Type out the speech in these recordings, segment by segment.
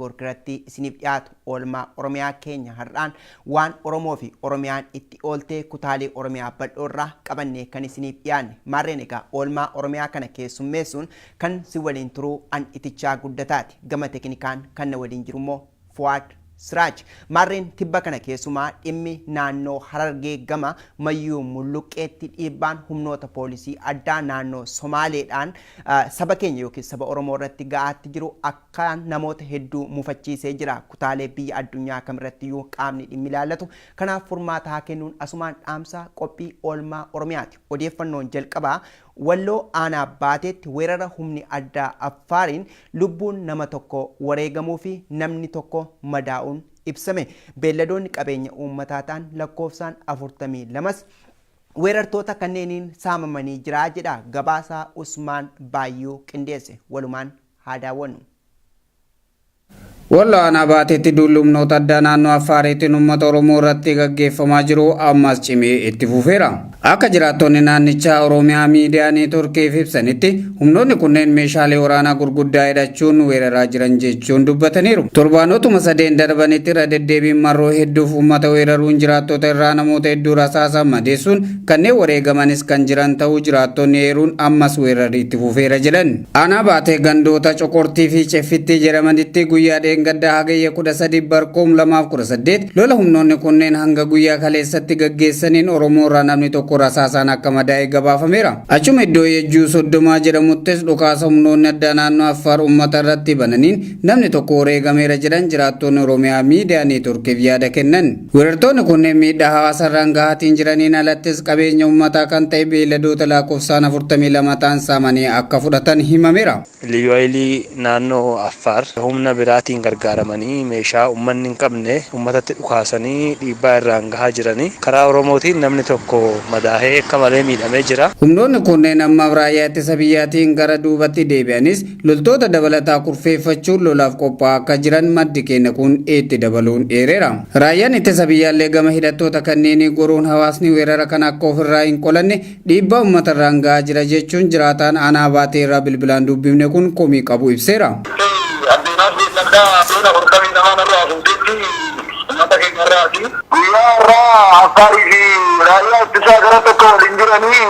Irratti isiniif dhiyaatu oolmaa Oromiyaa keenya har'aan waan Oromoo fi Oromiyaan itti ooltee kutaalee Oromiyaa bal'oo irraa qabannee kan isiniif dhiyaanne. Maarreen egaa oolmaa Oromiyaa kana keessummeessuun kan si waliin turuu an Itichaa Guddataati. Gama teknikaan kan na waliin jiru immoo Fuwaad Siraaj. Maarreen tibba kana keessumaa dhimmi naannoo Harargee gama Mayyuu Mulluqqeetti dhiibbaan humnoota poolisii addaa naannoo Somaaleedhaan saba keenya yookiin saba Oromoo irratti ga'aatti jiru akkaan namoota hedduu mufachiisee jira. Kutaalee biyya addunyaa kamirrattiyyuu qaamni dhimmi ilaallatu kanaaf furmaata haa kennuun asumaan dhaamsa qophii oolmaa Oromiyaati. Odeeffannoon jalqabaa Walloo aanaa Baateetti weerara humni addaa Affaariin lubbuun nama tokko wareegamuu fi namni tokko madaa'uun ibsame. Beelladoonni qabeenya uummataa ta'an lakkoofsaan 42s weerartoota kanneeniin saamamanii jira jedha gabaasaa Usmaan Baayyuu qindeesse. Walumaan haa daawwannu. Wallo aanaa Baateetti duulli humnoota addaa naannoo Affaariitiin uummata Oromoo irratti gaggeeffamaa jiru ammas cimee itti fufeera. Akka jiraattonni naannichaa Oromiyaa Miidiyaa Neetworkiif ibsanitti humnoonni kunneen meeshaalee waraanaa gurguddaa hidhachuun weeraraa jiran jechuun dubbataniiru. Torbaanotuma sadeen darbanitti irra deddeebiin marroo hedduuf uummata weeraruun jiraattota irraa namoota hedduu rasaasaan madeessuun kanneen wareegamanis kan jiran ta'uu jiraattonni eeruun ammas weerarri itti fufeera jedhan. Aanaa Baatee gandoota Coqortii fi Ceffittii jedhamanitti guyyaa dheengaddaa Hagayya 13 bar 2018 lola humnoonni kunneen hanga guyyaa kaleessatti gaggeessaniin Oromoo irraa namni tokko rasaasaan akka madaa'e gabaafameera. Achuma iddoo Yejjuu Soddomaa jedhamuttis dhukaasa humnoonni addaa naannoo Affaar uummata irratti bananiin namni tokko wareegameera jedhan jiraattonni Oromiyaa Miidiyaa Neetworkiif yaada kennan. Weerartoonni kunneen miidhaa hawaasarraan gahaatiin jiraniin alattis qabeenya uummataa kan ta'e beeyladoota lakkoofsaan 42 ta'an saamanii akka fudhatan himameera. Liyyuu Hayilii naannoo Affaar humna biraatiin gargaaramanii meeshaa uummanni hin qabne uummatatti dhukaasanii dhiibbaa irraan gahaa jiranii. Karaa Oromootiin namni tokko madaahee akka malee miidhamee jira. Humnoonni kunneen ammaaf raayyaa ittisa biyyaatiin gara duubatti deebi'anis loltoota dabalataa kurfeeffachuun lolaaf qophaa'aa akka jiran maddi keenya kun itti dabaluun eereera. Raayyaan ittisa biyyaallee gama hidhattoota kanneenii goruun hawaasni weerara kana akka ofirraa hin qolanne dhiibbaa uummatarraan gahaa jira jechuun jiraataan aanaa Baatee irraa bilbilaan dubbifne kun komii qabu ibseera. Addeenaaf beelladdaa loon 42 narraa fuuteetti uummata keenya irraati. Guyyaa har'aa Affaarii fi raayyaa ittisaa gara tokko waliin jiranii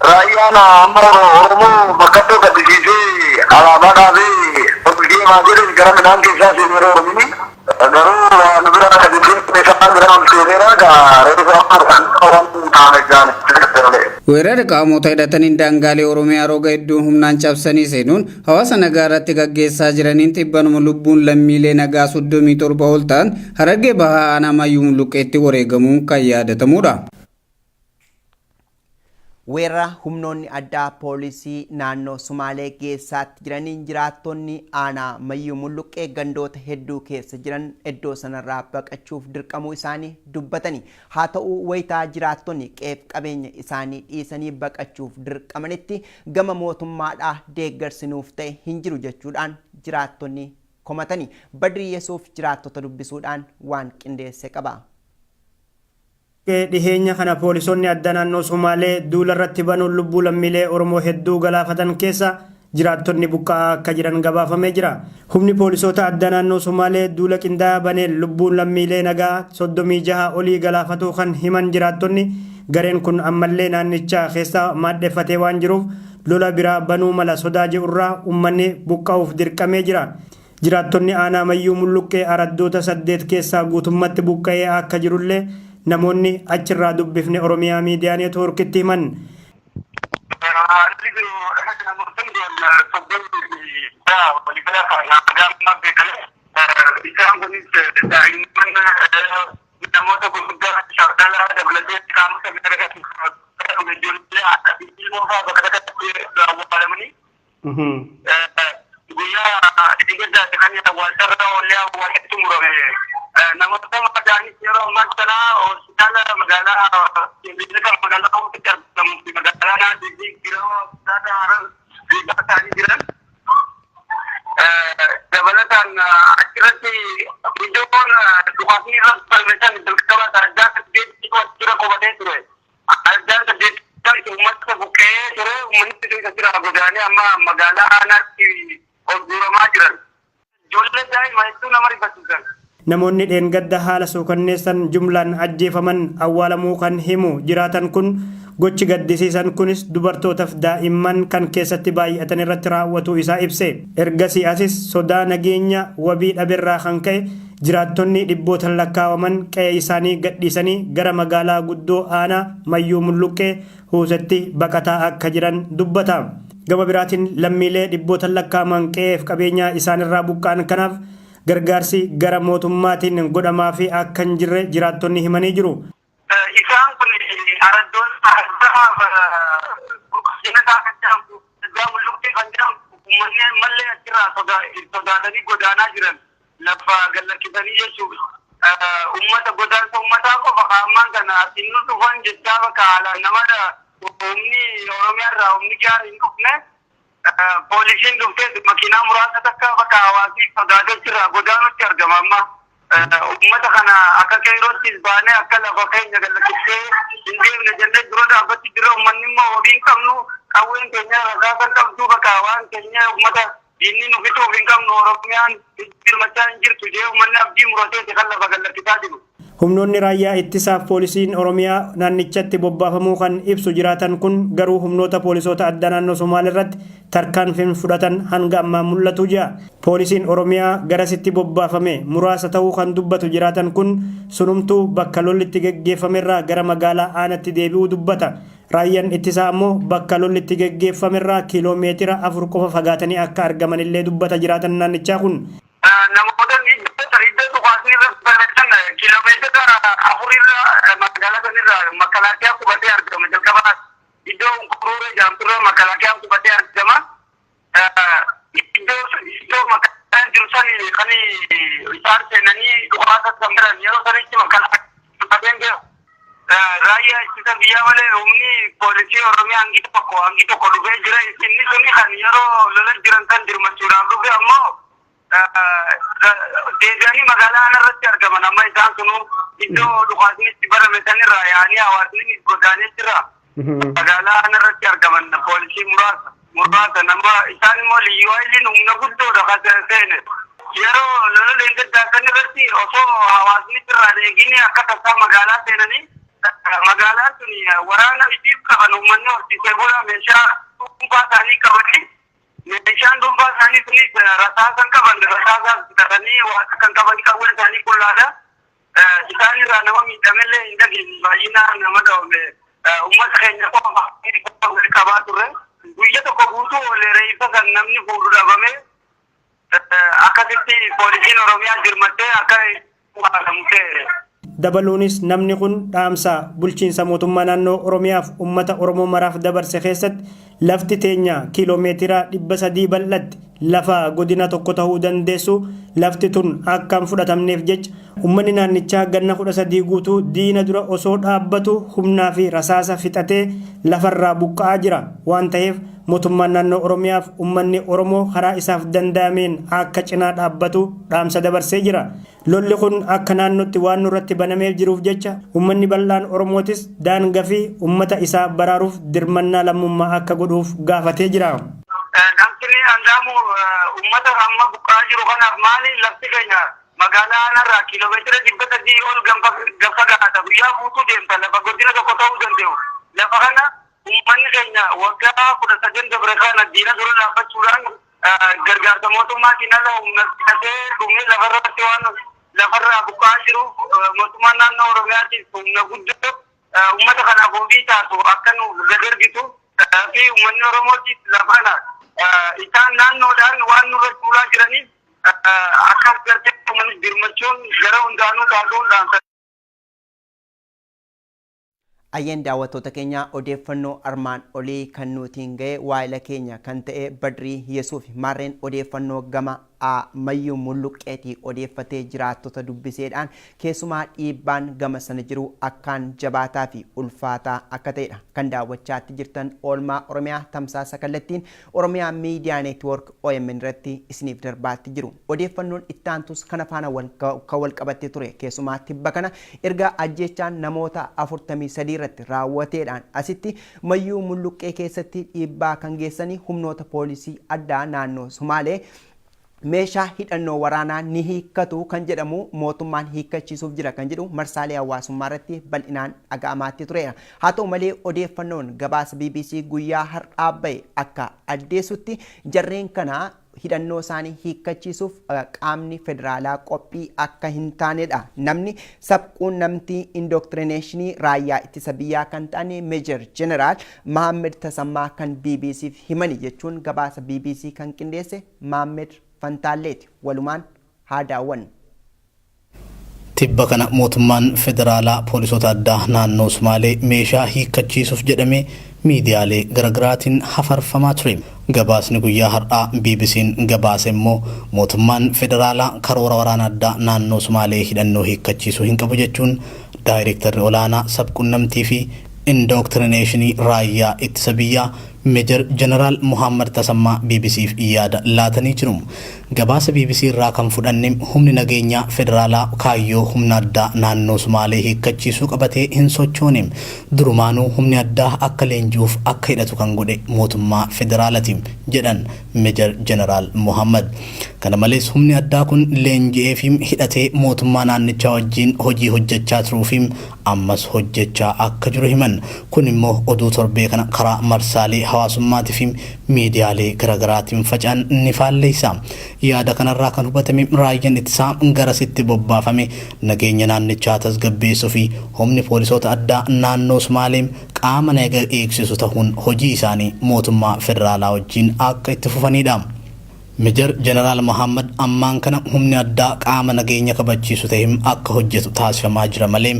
raayyaan amma Oromoo bakkattoo gaddisiisee alaabaa dhaabee ol deemaa jedhe gara midhaan keessaa seeneera Oromini. Garuu nu bira akka jirtu isaan bira ol seeneera gaa reefu amma Oromoo taane jaane. Weerarri qaamota hidhataniin daangaalee Oromiyaa roga hedduun humnaan cabsanii seenuun hawaasa nagaa irratti gaggeessaa jiraniin tibbanuma lubbuun lammiilee nagaa 37 ol ta'an Harargee Bahaa aanaa Mayyuu Mulluqqeetti wareegamuun kan yaadatamudha. Weerara humnoonni addaa poolisii naannoo Sumaalee geessaatti jiraniin jiraattonni aanaa Mayyuu Mulluqqee gandoota hedduu keessa jiran iddoo sanarraa baqachuuf dirqamuu isaanii dubbatani. Haa ta'u wayitaa jiraattonni qe'eef qabeenya isaanii dhiisanii baqachuuf dirqamanitti gama mootummaadhaa deeggarsi nuuf ta'e hin jiru jechuudhaan jiraattonni komatani. Badrii Yesuuf jiraattota dubbisuudhaan waan qindeesse qaba. Dhiheenya kana poolisoonni addaa naannoo Somaalee duula irratti banuun lubbuu lammiilee Oromoo hedduu galaafatan keessa jiraattonni buqqa'aa akka jiran gabaafamee jira. Humni poolisoota addaa naannoo Somaalee duula qindaa'aa baneen lubbuun lammiilee nagaa 36 olii galaafatuu kan himan jiraattonni, gareen kun ammallee naannicha keessa maadheffatee waan jiruuf lola biraa banuu mala sodaa jedhurraa ummanni buqqa'uuf dirqamee jira. Jiraattonni aanaa Mayyuu Mulluqqee araddoota 8 keessaa guutummatti buqqa'ee akka jirullee namoonni achirraa dubbifne Oromiyaa Miidiyaa Neetwoorkitti himan. Haalli jiru namootni 36 waliigala hanga ammaa beekame. Isaan kunis daa'imman namoota gurguddaa shardala dabalatee qaamota gara ijoollee haadha fi ilmoo fa'aa bakka takkatti awwaalamanii Guyyaa dheengaddaati kan awwaalcharra oollee awwaalchi xumurame. Namoota madaa'anis yeroo ammaa kana hospitaala magaalaa Kilinika magaalaa Hawwitti argamuu fi magaalaa Naasii fi hospitaala Harar fiigaa ta'anii jiran. Dabalataan achirratti iddoon dhukaasni irra falme san jalqaba addaa saddeetti achirra qubatee ture. Addaan saddeettan uummata buqqee ture, uummanni keessa jira godaanee amma magaalaa aanaatti ol guuramaa jiran. Ijoollee daa'ima hedduu nama rifachiisan. Namoonni dheengadda haala suukanneessan jumlaan ajjeefaman awwaalamuu kan himu jiraatan kun, gochi gaddisiisan kunis dubartootaaf daa'imman kan keessatti baay'atan irratti raawwatu isaa ibse. Ergasii asis sodaa nageenya wabii dhaberraa kan ka'e jiraattonni dhibbootan lakkaawaman qe'ee isaanii gadhiisanii gara magaalaa guddoo aanaa Mayyuu Mulluqqee Huusetti baqataa akka jiran dubbata. Gama biraatiin lammiilee dhibbootan lakkaawaman qe'eef qabeenya isaanirraa buqqa'an kanaaf gargaarsi gara mootummaatiin godhamaa fi akka hin jirre jiraattonni himanii jiru. Isaan kun araddoon addaa burqisiinataa kan jedhamtu, addaa Mulluqqee kan jedhamtu, uummanni ammallee achirraa sodaatanii godaanaa jiran, lafa gallakkisanii jechuudha. Uummata godaansa uummataa qofa ammaan kana asiin nu dhufan jechaa bakka haalaan nama humni Oromiyaa irraa humni gaarii hin dhufne, poolisiin dhuftee makiinaa muraasa takka bakka hawaasii sodaatee achirraa godaanutti argama amma. Uummata kana akka qeerroottis baanee akka lafa keenya gallakkistee hin deemne jennee dura dhaabbatti jira. Uummanni immoo wabii hin qabnu, qawween keenya rasaasa qabdu, bakka waan keenya uummata diinni nu fixuuf hin qabnu, Oromiyaan hirmachaa hin jirtu jee uummanni abdii murateeti kan lafa gallakkisaa jiru. Humnoonni raayyaa ittisaaf poolisiin Oromiyaa naannichatti bobbaafamuu kan ibsu jiraatan kun, garuu humnoota poolisoota addaa naannoo Somaalee irratti tarkaanfiin fudhatan hanga ammaa mul'atu jira. Poolisiin Oromiyaa garasitti bobbaafame muraasa ta'uu kan dubbatu jiraatan kun, sunumtuu bakka lolli itti geggeeffamerraa gara magaalaa aanatti deebi'uu dubbata. Raayyaan ittisaa ammoo bakka lolli itti geggeeffamerraa kiiloomeetira 4 qofa fagaatanii akka argamanillee dubbata jiraatan naannichaa kun. Namoota iddoo dhukaasni irra barreessan kiiloomeetira 4 irra magaalaa sanirra makalaakiyaa qubatee argama. Jalqabaa iddoo Unkuruuree jedhamturra makalaakiyaan qubatee argama. Iddoo makalaakiyaan jiru sani kan isaan seenanii dhukaasa kan biran yeroo sanitti makalaakiyaan jiru. Raayyaa ittisa biyyaa malee humni poolisii Oromiyaa hangi tokko dhufee jira. Inni suni kan yeroo lola jiran kan dirmachuudhaaf dhufe ammoo deebi'anii magaalaa ana irratti argaman. Amma isaan sunu iddoo dhukaasni itti barame sanirraa yaa'anii hawaasni godaanee jira. Magaalaa ana irratti argaman poolisii muraasa nama, isaan immoo liyyuu haayiliin humna guddoodha kan seene. Yeroo lola leengaddaa kan irratti osoo hawaasni irraa eegini akka tasaa magaalaa seenanii, magaalaan sun waraana isiif qaban, uummanni horsiisee bulaa meeshaa dhuunfaa isaanii qabanii, meeshaan dhuunfaa isaanii sunis rasaasan qaban, rasaasaas bitatanii waan kan qaban, qawwee isaanii qullaadha. Isaan irraa nama miidhamellee hin dhageenye, baay'inaan nama dhawame uummata keenya qofa wal qabaa turre. Guyya tokko guutuu oolee reeffa kan namni fuudhu dhabame, akkasitti poolisiin Oromiyaa jirmattee akka waalamu ta'e. Dabaluunis namni kun dhaamsa bulchiinsa mootummaa naannoo Oromiyaaf uummata Oromoo maraaf dabarse keessatti, lafti teenya kiiloomeetira 300 bal'atti, lafa godina tokko ta'uu dandeessu, lafti tun akka hin fudhatamneef jecha uummanni naannichaa ganna 13 guutuu diina dura osoo dhaabbatu humnaa fi rasaasa fixatee lafarraa buqqa'aa jira waan ta'eef, mootummaan naannoo Oromiyaaf uummanni Oromoo karaa isaaf danda'ameen akka cinaa dhaabbatu dhaamsa dabarsee jira. Lolli kun akka naannootti waan nurratti banameef jiruuf jecha uummanni bal'aan Oromootis daangaa fi uummata isaa baraaruuf dirmannaa lammummaa akka godhuuf gaafatee jira. Namni andaamu uummata amma buqqa'aa jiru kanaaf maali, lafti keenya magaalaa aanarraa kiiloomeetira 300 ol fagaata. Guyyaa guutuu deemta, lafa godina tokko ta'uu danda'u. Lafa kana uummanni keenya waggaa 13 dabre kana diina dura dhaabbachuudhaan gargaarsa mootummaatiin ala humna fixatee dhumee lafarratti waan lafarraa buqqa'aa jiruuf, mootummaan naannoo Oromiyaatiif humna guddoo uummata kanaaf wabii taatu akka nuuf gad ergitu fi uummanni Oromootiif lafa kana isaan naannoodhaan waan nurra tuulaa jiraniif akka gartee uummanni birmachuun gara hundaanuu taatuun dhaamsa. Ayyeen, daawwattoota keenya, odeeffannoo armaan olii kan nutiin ga'e waa'ila keenya kan ta'e Badrii Yesuuf. Maarreen odeeffannoo gama Mayyuu Mulluqqeetii odeeffatee jiraattota dubbiseedhaan, keessumaa dhiibbaan gama sana jiru akkaan jabaataa fi ulfaataa akka ta'edha. Kan daawwachaatti jirtan oolmaa Oromiyaa tamsaasa kallattiin Oromiyaa Miidiyaa Neetwoork OMN irratti isiniif darbaatti jiru. Odeeffannoon ittaantus kana faana kan wal qabattee ture. Keessumaa tibba kana erga ajjeechaan namoota 43 irratti raawwateedhaan asitti Mayyuu Mulluqqee keessatti dhiibbaa kan geessanii humnoota poolisii addaa naannoo Sumaalee Meeshaa hidhannoo waraanaa ni hiikkatu kan jedhamu, mootummaan hiikkachiisuuf jira kan jedhu marsaalee hawaasummaa irratti bal'inaan dhaga'amaatti tureera. Haa ta'u malee, odeeffannoon gabaasa BBC guyyaa har'aa bahe akka addeessutti, jarreen kana hidhannoo isaanii hiikkachiisuuf qaamni federaalaa qophii akka hin taanedha. Namni sabquunnamtii indoktrineeshinii raayyaa ittisa biyyaa kan ta'an Meejar Jeneraal Mahammed Tasammaa kan BBCf himani jechuun gabaasa BBC kan qindeesse Maammed Fantaalleeti. Walumaan haa daawwannu. Tibba kana mootummaan federaalaa poolisoota addaa naannoo Sumaalee meeshaa hiikkachiisuuf jedhamee miidiyaalee garaagaraatiin hafarfamaa ture. Gabaasni guyyaa har'aa BBC'n gabaase immoo mootummaan federaalaa karoora waraana addaa naannoo Sumaalee hidhannoo hiikkachiisuu hin qabu jechuun daayireektarri olaanaa sabquunnamtii fi indoktrineeshinii raayyaa ittisa biyyaa Meejar Jeneraal Muhammad Tasammaa BBCf yaada laatanii jiru. Gabaasa BBC irraa kan fudhanne, humni nageenyaa federaalaa kaayyoo humna addaa naannoo Sumaalee hiikkachiisuu qabatee hin sochoone. Durumaanuu humni addaa akka leenji'uuf akka hidhatu kan godhe mootummaa federaalati, jedhan Meejar Jeneraal Muhammad. Kana malees, humni addaa kun leenji'ee fi hidhatee mootummaa naannichaa wajjin hojii hojjechaa turuu fi ammas hojjechaa akka jiru himan. Kun immoo oduu torbee kana karaa marsaalee hawaasummaatii fi miidiyaalee garaagaraatiin faca'an ni faalleessa. Yaada kanarraa kan hubatame, raayyaan ittisaa garasitti bobbaafame nageenya naannichaa tasgabbeessuu fi humni poolisoota addaa naannoo Sumaalee qaama naga eegsisu ta'uun hojii isaanii mootummaa federaalaa wajjin akka itti fufanidha. Meejar Jeneraal Muhammad ammaan kana humni addaa qaama nageenya kabachiisu ta'ee akka hojjetu taasifamaa jira malee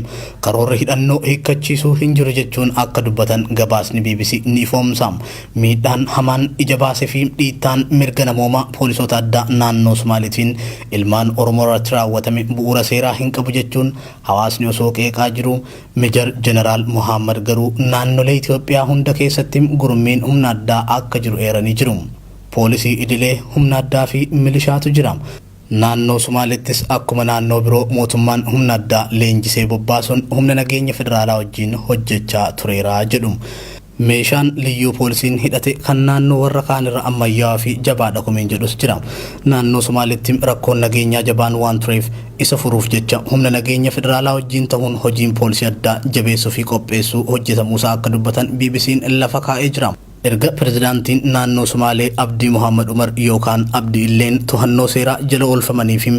karoorri hidhannoo hiikkachiisuu hin jiru jechuun akka dubbatan gabaasni BBC ni ifoomsa. Miidhaan hamaan ija baasee fi dhiittaan mirga namoomaa poolisoota addaa naannoo Somaaliitiin ilmaan Oromoo irratti raawwatame bu'uura seeraa hin qabu jechuun hawaasni osoo qeeqaa jiru, Meejar Jeneraal Muhammad garuu naannolee Itoophiyaa hunda keessatti gurmiin humna addaa akka jiru eeranii jiru. Poolisii idilee, humna addaa fi milishaatu jira. Naannoo Somaaleettis akkuma naannoo biroo mootummaan humna addaa leenjisee bobbaasuun humna nageenya federaalaa wajjin hojjechaa tureera jedhu. Meeshaan liyyuu poolisiin hidhate kan naannoo warra kaanirra ammayyaawaa fi jabaadha komeen jedhus jira. Naannoo Somaaleetti rakkoon nageenyaa jabaan waan tureef isa furuuf jecha humna nageenya federaalaa wajjin ta'uun hojiin poolisii addaa jabeessuu fi qopheessuu hojjetamuusaa akka dubbatan BBC'n lafa kaa'ee jira. Erga pirezidaantiin naannoo Sumaalee Abdii Muhammad Umar yookaan Abdii Illeen to'annoo seeraa jala oolfamanii fi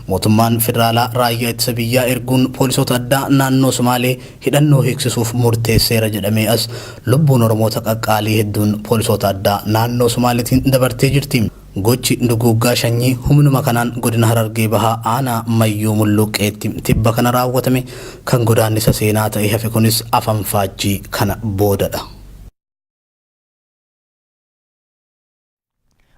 mootummaan federaalaa raayyaa ittisa biyyaa erguun poolisoota addaa naannoo Sumaalee hidhannoo hiiksisuuf murteesseera jedhamee as, lubbuun Oromoota qaqqaalii hedduun poolisoota addaa naannoo Sumaaleetiin dabartee jirti. Gochi duguuggaa sanyii humnuma kanaan godina Harargee Bahaa aanaa Mayyuu Mulluqqeetti tibba kana raawwatame kan godaannisa seenaa ta'e hafe kunis afanfaajjii kana boodadha.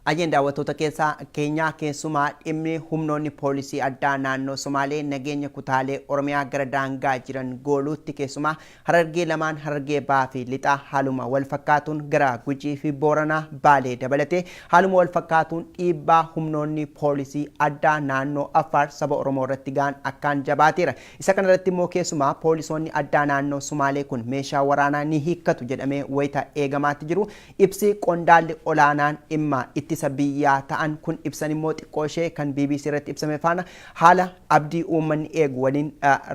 Ajeen daawwattoota keessaa keenyaa, keessumaa dhimmi humnoonni poolisii addaa naannoo Somaalee nageenya kutaalee Oromiyaa gara daangaa jiran gooluutti, keessumaa Harargee lamaan, Harargee Bahaa fi Lixaa, haaluma wal fakkaatuun gara Gujii fi Booranaa, Baalee dabalatee haaluma wal fakkaatuun dhiibbaa humnoonni poolisii addaa naannoo Affaar saba Oromoo irratti gahan akkaan jabaateera. Isa kanarratti immoo keessumaa poolisoonni addaa naannoo Sumaalee kun meeshaa waraanaa ni hiikkatu jedhamee wayita eegamaatti jiru, ibsi qondaalli olaanaan dhimma ittisa biyyaa ta'an kun ibsan immoo xiqqoo ishee kan BBC irratti ibsame faana haala abdii uummanni eegu waliin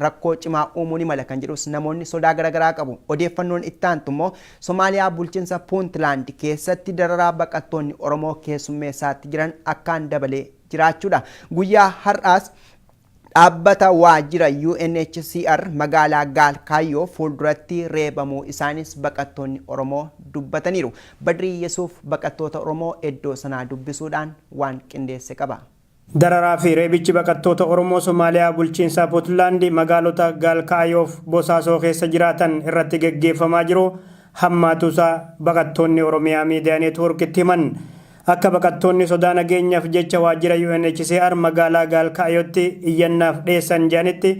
rakkoo cimaa uumuu ni mala kan jedhus namoonni sodaa garaagaraa qabu. Odeeffannoon itti aantu immoo Somaaliyaa bulchiinsa Puuntlaand keessatti dararaa baqattoonni Oromoo keessummeessaatti jiran akkaan dabalee jiraachuudha. Guyyaa har'aas dhaabbata waajjira UNHCR magaalaa Gaalkaayyoo fuulduratti reebamuu isaanis baqattoonni Oromoo dubbataniiru. Badrii Yesuuf baqattoota Oromoo iddoo sanaa dubbisuudhaan waan qindeesse qaba. Dararaa fi reebichi baqattoota Oromoo Somaaliyaa bulchiinsa Puutlaandi magaalota Gaalkaayoof Bosaasoo keessa jiraatan irratti geggeeffamaa jiru hammaatuusaa baqattoonni Oromiyaa Miidiyaa Neetwoorkitti himan. Akka baqattoonni sodaa nageenyaaf jecha waajjira UNHCR magaalaa Gaalkaayootti iyyannaaf dhiyeessan jedhanitti,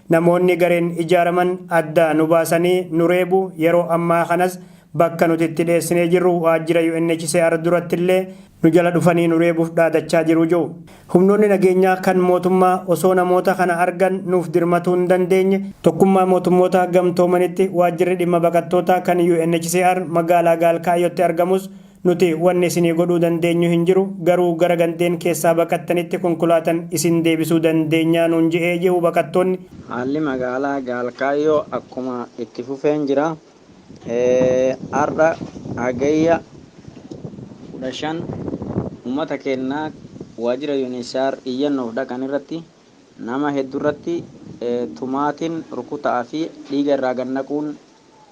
namoonni gareen ijaaraman adda nu baasanii nu reebu, yeroo ammaa kanas bakka nuti itti dhiyeessinee jirru waajjira UNHCR durattillee nu jala dhufanii nu reebuuf dhaadachaa jiru jiru. Humnoonni nageenyaa kan mootummaa osoo namoota kana argan nuuf dirmatuu hin dandeenye. Tokkummaa Mootummoota Gamtoomanitti waajjirri dhimma baqattootaa kan UNHCR magaalaa Gaalkaayyootti argamus Nuti wanni isinii godhuu dandeenyu hin jiru, garuu gara gandeen keessaa baqattanitti konkolaatan isin deebisuu dandeenyaa nuun je'ee je'u baqattoonni. Haalli magaalaa Gaalkaayyoo akkuma itti fufeen jira. Har'a Hagayya 15 uummata keenyaa waajjira UNHCR iyyannoof dhaqan irratti nama hedduu irratti tumaatiin rukutaa fi dhiiga irraa gannaquun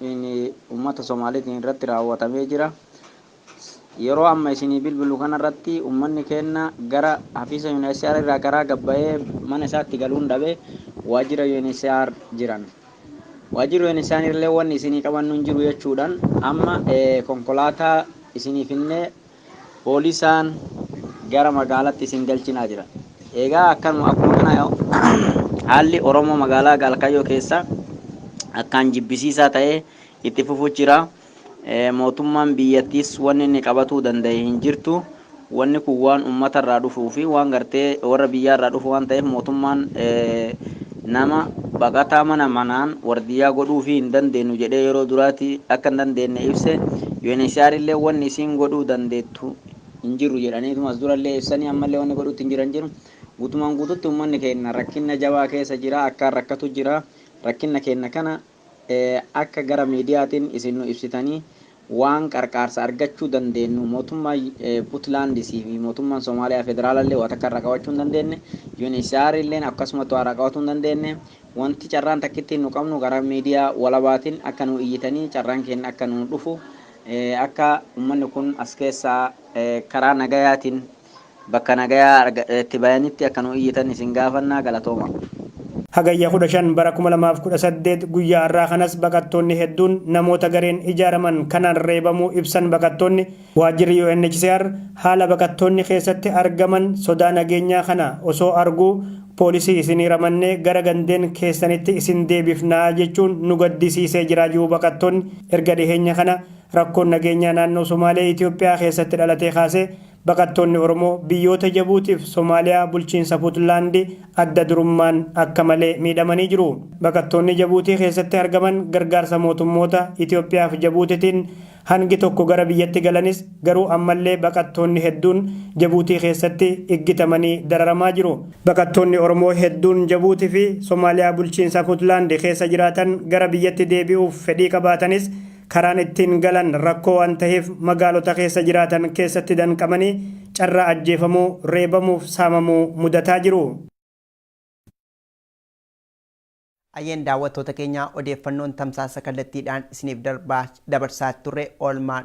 uummata Somaaliitiin irratti raawwatamee jira. Yeroo amma isinii bilbilu kanarratti uummanni keenya gara hafiisa UNHCR irraa karaa gabbayee mana isaatti galuun dhabe waajjira UNHCR jiran. Waajjirri UNHCR illee wanni isinii qabannu hin jiru jechuudhaan amma konkolaataa isinii finnee poolisaan gara magaalaatti isin galchinaa jira. Egaa akkanuma akkuma kana haalli Oromoo magaalaa Gaalkayyoo keessa akkaan jibbisiisaa ta'ee itti fufuu jira. Mootummaan biyyattiis wanni inni qabatuu danda'e hin jirtu. Wanni kun waan uummatarraa dhufuu fi waan gartee warra biyyaarraa dhufu waan ta'eef mootummaan nama baqataa mana manaan wardiyyaa godhuu fi hin dandeenyu jedhee yeroo duraatti akka hin dandeenye ibse. UNHCR illee wanni isiin godhuu dandeettu hin jiru jedhaniituma as durallee ibsanii ammallee wanni godhuutti hin jiran jiru. Guutumaan guututti uummanni keenya rakkina jabaa keessa jira, akkaan rakkatu jira. Rakkina keenya kana akka gara miidiyaatiin isin nu ibsitanii waan qarqaarsa argachuu dandeenyu mootummaa Puntlaandisii fi mootummaan Somaaliyaa federaalallee waa takka irraa qabachuu hin dandeenye. UNHCR illeen akkasumatti waa irraa qabachuu hin dandeenye. Wanti carraan takkittiin nu qabnu gara miidiyaa walabaatiin akka nu iyyitanii carraan keenya akka nu dhufu, akka uummanni kun as keessaa karaa nagayaatiin bakka nagayaa itti bayanitti akka nu iyyitan isin gaafannaa, galatooma. Hagayya 15 bara 2018 guyyaa har'aa kanas baqattoonni hedduun namoota gareen ijaaraman kanaan reebamuu ibsan baqattoonni. Waajjirri UNHCR haala baqattoonni keessatti argaman sodaa nageenyaa kana osoo arguu poolisii isinii ramannee gara gandeen keessanitti isin deebifnaa jechuun nu gaddisiisee jira jiru baqattoonni. Erga dhiheenya kana rakkoon nageenyaa naannoo Somaalee Itoophiyaa keessatti dhalatee kaasee baqattoonni Oromoo biyyoota Jabuutiif Somaaliyaa bulchiinsa Puntlaandi adda durummaan akka malee miidhamanii jiru. Baqattoonni Jabuutii keessatti argaman gargaarsa mootummoota Itoophiyaa fi Jabuutitiin hangi tokko gara biyyatti galanis, garuu ammallee baqattoonni hedduun Jabuutii keessatti iggitamanii dararamaa jiru. Baqattoonni Oromoo hedduun Jabuutii fi Somaaliyaa bulchiinsa Puntlaandi keessa jiraatan gara biyyatti deebi'uuf fedhii qabaatanis, karaan ittiin galan rakkoo waan ta'eef magaalota keessa jiraatan keessatti danqamanii carraa ajjeefamuu, reebamuuf saamamuu mudataa jiru. Ayyeen, daawwattoota keenya, odeeffannoon tamsaasa kallattiidhaan isiniif dabarsaa turre oolmaa